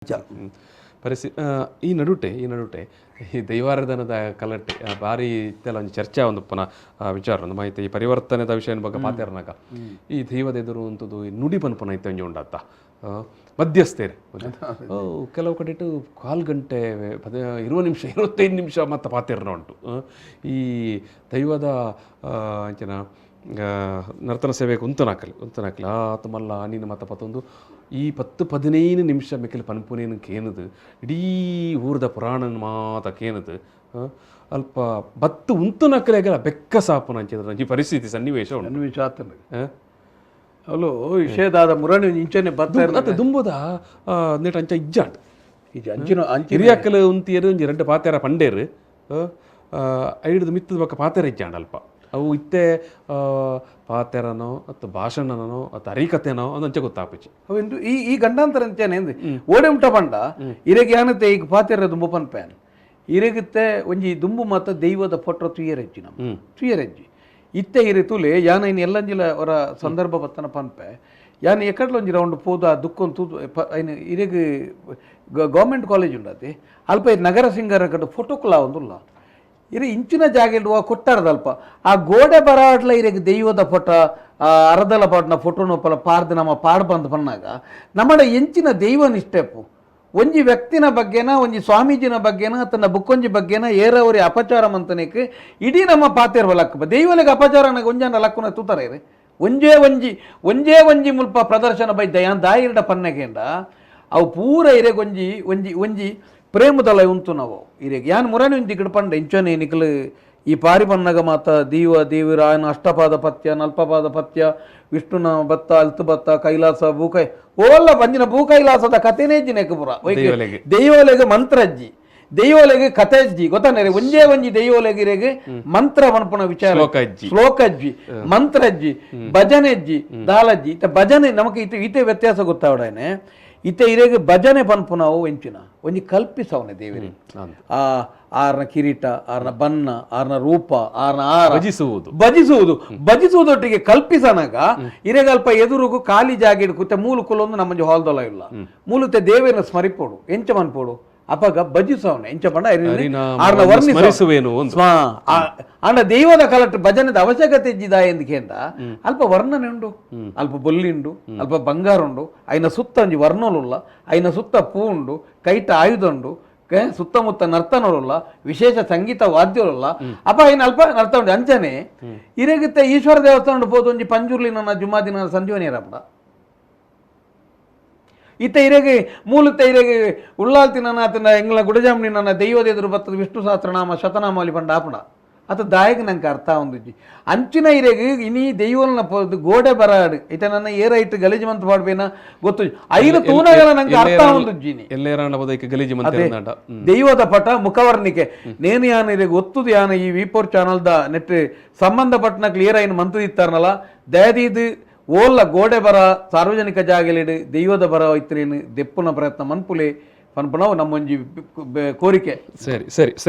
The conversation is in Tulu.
ಪರಿಸ್ಥಿತಿ ಈ ನಡುಟೆ ಈ ನಡುಟೆ ಈ ದೈವಾರಾಧನದ ಕಲಟೆ ಬಾರಿ ಇತ್ತೆಲ್ಲ ಒಂಜಿ ಚರ್ಚೆ ಒಂದು ಪುನಃ ವಿಚಾರ ಒಂದು ಮಾಹಿತಿ ಈ ಪರಿವರ್ತನೆದ ವಿಷಯ ಬಗ್ಗೆ ಪಾತೆರ್ನಾಗ ಈ ದೈವದ ಎದುರು ಅಂತದ್ದು ಈ ನುಡಿ ಪನ್ಪುನ ಇತ್ತೆ ಒಂಜಿ ಉಂಡತ್ತ ಮಧ್ಯಸ್ಥೇರು ಓ, ಕೆಲವು ಕಡೆಟು ಕಾಲು ಗಂಟೆ 20 ನಿಮಿಷ 25 ನಿಮಿಷ ಮತ್ತೆ ಪಾತೆರ್ನ ಉಂಟು. ಈ ದೈವದ ಅಂಚಿನ ನರ್ತನ ಸೇವೆಗೆ ಉಂತನಾಕಲಿ ಉಂತನಾಕಲಿ ಆತ ಮಲ್ಲ ನೀನು ಮತ್ತ ಪತ್ತೊಂದು ಈ 10-15 ನಿಮಿಷ ಮೆಕ್ಕೆಲ್ ಪನ್ಪುನೇನು ಕೇನದು ಇಡೀ ಊರದ ಪುರಾಣನ ಮಾತ ಕೇನದು ಅಲ್ಪ ಬತ್ತು ಉಂತುನಕಲೆಗಲ ಬೆಕ್ಕ ಸಾಪುನ ಅಂಚಿನ ಈ ಪರಿಸ್ಥಿತಿ ಸನ್ನಿವೇಶ ಉಂಟು. ಸನ್ನಿವೇಶ ಆತನ ಅವಳು ವಿಷಯದಾದ ಮುರಣಿ ಇಂಚನೆ ಬತ್ತ ಅತ್ತ ದುಂಬುದ ನೆಟ್ ಅಂಚ ಇಜ್ಜಾಂಡ್ ಈ ಅಂಚಿನ ಅಂಚಿ ಹಿರಿಯಕ್ಕಲು ಉಂತಿಯರು ಒಂಜಿ ರಡ್ಡ್ ಪಾತೆರ ಪಂಡೇರು ಐಡ್ದು ಮಿತ್ತದ ಬೊಕ್ಕ ಪಾತೆರ ಇಜ್ಜಾಂಡ್ ಅಲ್ಪ ಅವು ಇತ್ತೆ ಪಾತೆರನೋ ಅತ್ತ ಭಾಷಣನೋ ಅತ್ತ ಅರಿಕತೆನೋ ಅಂಚ ಗೊತ್ತಾಪುಜಿ. ಅವೆಂದು ಈ ಈ ಗಂಡಾಂತರ ಅಂಚನೆ ಅಂದ್ ಓಡೆ ಉಂಟ ಪಂಡ ಇರೆಗ್ ಯಾನತೆ ಈಗ ಪಾತೆರ ದುಂಬು ಪನ್ಪೇನ್ ಇರೆಗುತ್ತೆ ಒಂಜಿ ದುಂಬು ಮಾತ ದೈವದ ಫೋಟೋ ತುಯರೆಜ್ಜಿ ನಮ್ಮ ತುಯರೆಜ್ಜಿ ಇತ್ತೆ ಇರೆ ತುಲೆ ಯಾನ ಇನ್ ಎಲ್ಲಂಜಿಲ ಅವರ ಸಂದರ್ಭ ಬತ್ತನ ಪನ್ಪೆ ಯಾನ್ ಎಕಡ್ಲ ಒಂಜಿ ರೌಂಡ್ ಪೋದು ಆ ದುಕ್ಕೊಂದು ತೂದು ಐನ್ ಇರೆಗ್ ಗೌರ್ಮೆಂಟ್ ಕಾಲೇಜ್ ಉಂಡತಿ ಅಲ್ಪ ಈ ನಗರ ಸಿಂಗರ ಕಡೆ ಫೋಟೋ ಕುಲ ಒಂದುಲ್ಲ ಇರೆ ಇಂಚಿನ ಜಾಗ ಇಡುವ ಕೊಟ್ಟಾರದಲ್ಪ ಆ ಗೋಡೆ ಬರಾಡ್ಲ ಇರೆಗ್ ದೈವದ ಫೋಟೋ ಆ ಅರದಲ ಪಾಡ್ನ ಫೋಟೋನ ಪಲ ಪಾರ್ದು ನಮ್ಮ ಪಾಡ್ ಬಂದು ಪನ್ನಾಗ ನಮ್ಮಡ ಎಂಚಿನ ದೈವ ನಿಷ್ಠೆಪ್ಪು ಒಂಜಿ ವ್ಯಕ್ತಿನ ಬಗ್ಗೆನ ಒಂಜಿ ಸ್ವಾಮೀಜಿನ ಬಗ್ಗೆನ ತನ್ನ ಬುಕ್ಕೊಂಜಿ ಬಗ್ಗೆನ ಏರವರಿ ಅಪಚಾರ ಮಂತನೇಕ್ ಇಡೀ ನಮ್ಮ ಪಾತೆರ್ವ ಲಕ್ಕ ದೈವಲಿಗೆ ಅಪಚಾರ ಒಂಜಾನ ಲಕ್ಕುನ ತೂತಾರೆ ಇರೆ. ಒಂಜೇ ಒಂಜಿ ಒಂಜೇ ಒಂಜಿ ಮುಲ್ಪ ಪ್ರದರ್ಶನ ಬೈ ದಯಾನ್ ದಾಯಿರಡ ಪನ್ನೆಗೇಂಡ ಅವು ಪೂರ ಇರೆಗೊಂಜಿ ಒಂಜಿ ಒಂಜಿ ಪ್ರೇಮದಲ ಉಂತು ನಾವು ಇರೆಗ್ ಯಾನ್ ಮುರಣಿ ಒಂಜಿ ಗಿಡ ಪಂಡ ಇಂಚನೆ ನಿಕಲು ಈ ಪಾರಿ ಪನ್ನಗ ಮಾತ ದೀವ ದೇವಿರ ಆಯನ ಅಷ್ಟಪಾದ ಪತ್ಯ ನಲ್ಪಪಾದ ಪತ್ಯ ವಿಷ್ಣುನ ಬತ್ತ ಅಲ್ತು ಬತ್ತ ಕೈಲಾಸ ಭೂಕೈ ಓಲ್ಲ ಬಂಜಿನ ಭೂ ಕೈಲಾಸದ ಕಥೆನೇ ಜಿನೆಕ್ ಪುರ ದೈವಲೆಗ್. ದೈವಲೆಗ್ ಮಂತ್ರಜ್ಜಿ ದೈವಲೆಗ್ ಕಥೆಜ್ಜಿ ಗೊತ್ತಾನೆ ಒಂಜೇ ಒಂಜಿ ದೈವಲೆಗ್ ಇರೆಗ್ ಮಂತ್ರ ಪನ್ಪುನ ವಿಚಾರ ಶ್ಲೋಕಜ್ಜಿ. ಶ್ಲೋಕಜ್ಜಿ ಮಂತ್ರಜ್ಜಿ ಭಜನೆಜ್ಜಿ ದಾಲಜ್ಜಿ ಇತ್ತ ಭಜನೆ ನಮಕ್ ಇತ್ತೆ ಇತ್ತೆ ವ್ಯತ್ಯಾಸ ಗೊತ್ತಾವಡನೆ ಇತ್ತೆ ಇರೆಗ್ ಭಜನೆ ಪನ್ಪುನವು ಎಂಚಿನ ಒಂಜಿ ಕಲ್ಪಿಸವನೆ ದೇವರಿಗೆ ಅಂದ್. ಆ ಆರ್ನ ಕಿರೀಟ ಆರ್ನ ಬನ್ನ ಆರ್ನ ರೂಪ ಆರ್ನ ಆರ ಭಜಿಸುವುದು ಭಜಿಸುವುದು ಭಜಿಸುವುದೊಟ್ಟಿಗೆ ಕಲ್ಪಿಸನಗ ಇರೆಗಲ್ಪ ಎದುರುಗು ಖಾಲಿ ಜಾಗ ಹಿಡ್ಕುತ್ತೆ ಮೂಲು ಕುಲೊಂದು ನಮ್ಮಂಜಿ ಹಾಲ್ದೊಲ ಇಲ್ಲ ಮೂಲುತ್ತೆ ದೇವೇನ ಸ್ಮರಿಪೋಡು ಎಂಚ ಮನ್ಪೋಡು ಅಪಗ ಭಜಿಸವನೆ ಎಂಚ ಪಂಡ ಹರಿನಾಮವನ್ನು ಆರ್ನ ವರ್ಣಿಸವನೆ. ಸ್ಮರಿಸುವೇನು ಒಂದು. ಆಂಡ ದೈವದ ಕಲಟ್ ಭಜನೆದ ಅವಶ್ಯಕತೆ ಇದ್ದಿದ ಎಂದು ಕೇಂದ್ರ ಅಲ್ಪ ವರ್ಣನೆ ಉಂಡು ಅಲ್ಪ ಬೊಲ್ಲಿಂಡು ಅಲ್ಪ ಬಂಗಾರ ಉಂಡು ಐನ ಸುತ್ತ ಒಂಜಿ ವರ್ಣಲುಲ್ಲ ಐನ ಸುತ್ತ ಪೂ ಉಂಡು ಕೈಟ ಆಯುಧ ಉಂಡು ಸುತ್ತಮುತ್ತ ನರ್ತನರುಲ್ಲ ವಿಶೇಷ ಸಂಗೀತ ವಾದ್ಯರುಲ್ಲ ಅಪ್ಪ ಐನ ಅಲ್ಪ ನರ್ತ ಉಂಡು ಅಂಚನೆ ಇರೆಗುತ್ತೆ ಈಶ್ವರ ದೇವಸ್ಥಾನ ಉಂಡು ಪೋದು ಒಂಜಿ ಪಂಜುರ್ಲಿ ನನ್ನ ಜುಮಾದಿನ ಸಂಜೀವನಿ ರಪ್ಪಡ ಇತ್ತ ಇರೆಗೆ ಮೂಲತ ಇರೆಗೆ ಉಳ್ಳಾಲ್ತಿನ ಆತನ ಎಂಗ್ಲ ಗುಡಜಾಮ್ನಿ ನನ್ನ ದೈವದ ಎದುರು ಬತ್ತದ ವಿಷ್ಣು ಸಹಸ್ರನಾಮ ಶತನಾಮಾವಳಿ ಪಂಡ ಆಪಣ ಅತ ದಾಯಕ ನಂಗೆ ಅರ್ಥ ಒಂದುಜ್ಜಿ ಅಂಚಿನ ಇರೆಗ್ ಇನಿ ದೈವಲ್ನ ಪೋದು ಗೋಡೆ ಬರಾಡು ಇತ ನನ್ನ ಏರೈಟ್ ಗಲೀಜು ಮಂತ್ ಪಾಡ್ಬೇನ ಗೊತ್ತು ಐನು ತೂನಗಲ ನಂಗೆ ಅರ್ಥ ಒಂದುಜ್ಜಿ ಇನಿ. ಎಲ್ಲೇರಾಂಡ ಬೋದೈಕ್ ಗಲೀಜು ಮಂತೆರ್ನಾಂಡ. ದೈವದ ಪಟ ಮುಖವರ್ಣಿಕೆ ನೇನು ಯಾನ ಇರೆಗ್ ಒತ್ತುದು ಯಾನ ಈ ವಿಪೋರ್ ಚಾನಲ್ದ ನೆಟ್ ಸಂಬಂಧಪಟ್ಟನ ಕ್ಲಿಯರ್ అయిన ಮಂತು ಇತ್ತಾರನಲ್ಲ ದಯದೀದು ಓಲ್ಲ ಗೋಡೆ ಬರ ಸಾರ್ವಜನಿಕ ಜಾಗಲಿಡು ದೈವದ ಬರ ಇತ್ರೇನು ದೆಪ್ಪುನ ಪ್ರಯತ್ನ ಮನ್ಪುಲೆ ಪನ್ಪುನವು ನಮ್ಮೊಂಜಿ ಕೋರಿಕೆ. ಸರಿ ಸರಿ ಸರಿ.